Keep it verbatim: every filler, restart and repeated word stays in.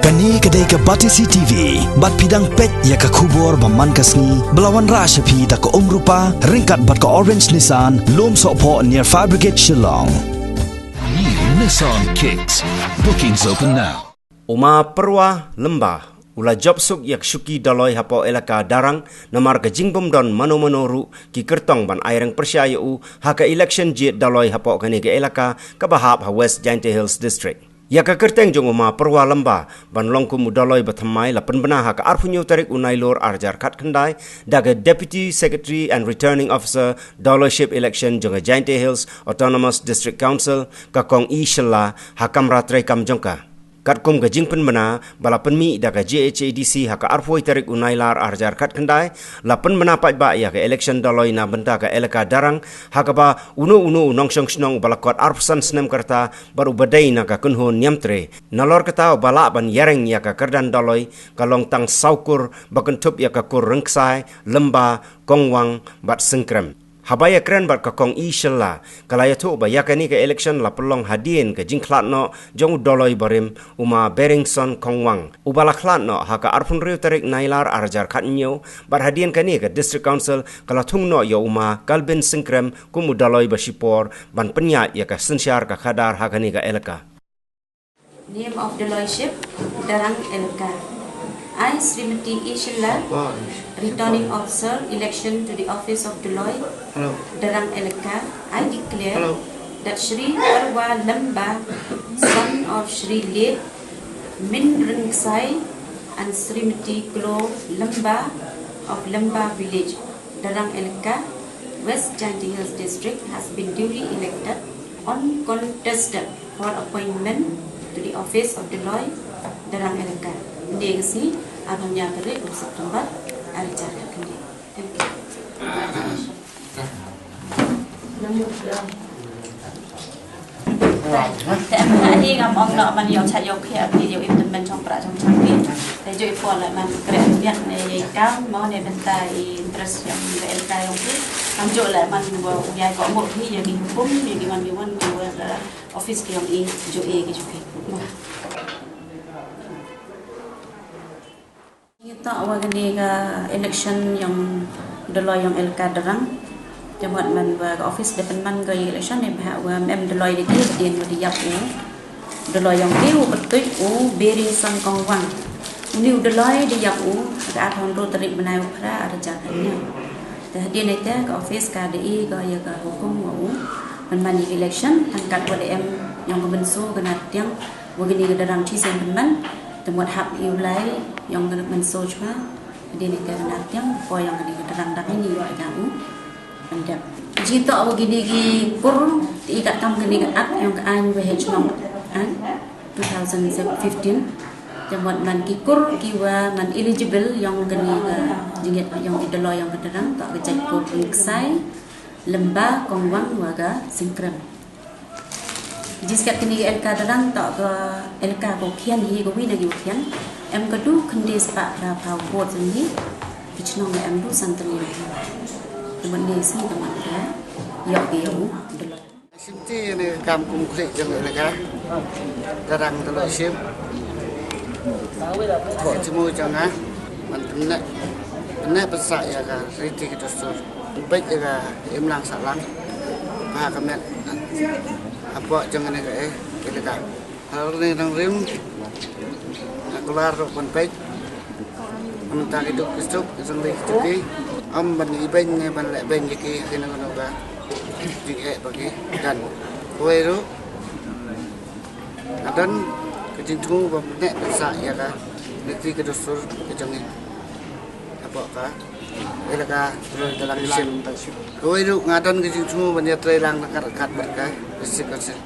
Kane ka dei ka Batesi T V, bad phi dang peit ïa ka khubor ba man ka sngi, ba la wanrah sha phi da ka Umrupa, ryngkat bad ka Orange Nissan, Lumsohphoh near Fire Brigade Shillong. New Nissan Kicks. Bookings open now. U Ma Pyrwa Lymba u la jop suk ïa ka shuki Dolloi hapoh elaka Darrang, namar ka jingbym don mano mano ruh ki kyrtong ban aireng pyrshah ïa u ha ka election jied Dolloi hapoh kane ka elaka kaba hap ha West Jaintia Hills District. Ïa ka kyrteng jong u Ma Pyrwa Lymba ban long kum u Dolloi ba thymmai la pynbna ha ka arphew hynñiew tarik u Nailur ar hajar khatkhyndai da ka Deputy Secretary and Returning Officer Dolloiship Election jong ka Jaintia Hills Autonomous District Council, ka Kong E Shylla, ha kamra treikam jong ka. Katkum ka jingpynbna ba la pynmih da ka J H A D C ha ka arphew tarik u Nailar ar hajar khatkhyndai, la pynbna paidbah ïa ka election Dolloi na bynta ka elaka Darrang, ha kaba uno uno u nongshong shnong uba la kot arphew san snem ka rta bad uba dei na ka kynhun Niamtre, nalor kata uba lah ban ïareng ïa ka kyrdan Dolloi ka long tang saw kur ba kynthup ïa ka kur Ryngksai, Lymba, Kongwang bad Syngkrem. Haba ïakren bad ka Kong E Shylla, ka la ïathuh ba ïa kane ka election la pynlong hadien ka jingkhlad noh jong u Dolloi barim u Ma Beringson Kongwang, uba la khlad noh ha ka arphew hynriew tarik Nailar ar hajar khathynñiew, bad hadien kane ka District Council ka la thung noh ïa u Ma Calvin Syngkrem kum u Dolloi ba shipor ban pynïaid ïa ka synshar ka khadar ha kane ka elaka. Name of Dolloiship, Darrang Elaka. I, Srimati E Shylla, Returning Officer, Election to the Office of Dolloi, Darrang Elaka, I declare that Shri Pyrwa Lymba, son of Shri Late Min Ryngksai and Srimati Klo Lymba of Lymba Village, Darrang Elaka, West Jaintia Hills District, has been duly elected uncontested for appointment to the office of Dolloi, Darrang Elaka. Ynda ka sngi, arphew hynñiew tarik u September, ar hajar khatkhyndai. Thank you. Te em ha hi ngam ong noh ban ïoh chat ïoh khiah phi ïoh im tymmen chong pra chong chang phi. Te ju i por leh man kren biang ne ïa i kam mo ne bynta i interest ïong ka elaka ïong phi. Ngam ju leh man ba u ïai kohnguh phi ïa ki hukum ïa ki wan ki wan ki wan office ki ïong i ju i ki ju phi. Ngi toh wa kane ka election ïong Dolloi ïong elaka Darrang. Te mut man wa ka office da pynman ka election ne ba wa em Dolloi da ki dien wa da ïap u Dolloi ïong ki u pyntuid u Beringson Kongwang. Uni u Dolloi da ïap u ka arphew hynriew tarik bnai u Phra ar hajar khathynñiew. Te hadien ite ka office ka da i ka ïa ka hukum wa u pynman ïa ka election tang kat wa da em ïong ka mynsiem ka na tiang wa kane ka Darrang chisien pynman. Te mut hap i u lai ïong ka mynsiem chwa. Hadien ite ka na tiang ko ïong kane ka Darrang da kini wa da u. Ynda jitoh wa kini ki kur ti i ka tam kini ka act ïong ka aiñ wa heh chnong aiñ two thousand fifteen. Te mut man ki kur ki wa man eligible ïong kini ka jingit ïong i Dolloi ïong ka Darrang toh ka jait kur Ryngksai, Lymba, Kongwang wa ka Syngkrem. Jiskhet kini ka elaka Darrang toh ka elaka ko khian hi ko wi na ki khian. Em ka du khynde spah phra phaw vote jong hi. Ki chnong em du san tylli. Te mut ne sngi ka man ka ïoh ki ïoh u Dolloi. Shim ti ne kam kum khlieh jong elaka Darrang Dolloiship. Ko chmu jong nga man pynne pynne pynsah ïa ka riti ka dustur. Peit ïa ka imlang sahlang ba ka met hapoh jong ne ka eh elaka. Har ne nang rim na kular ruh ban peit. Mynta ki duk ki suk ki sangli ki tuki. Am ban ibeiñ ne ban leh beiñ ki ki nang nang ka. Jing eh ba ki dan. Kawei ruh nga don ka jingthmu ba pynne pynsah ïa ka riti ka dustur ka jong ngi. Hapoh ka elaka Doloi Darrang Shim. Kawei ruh nga don ka jingthmu ban ïatrei lang ryngkat ryngkat bad ka District Council.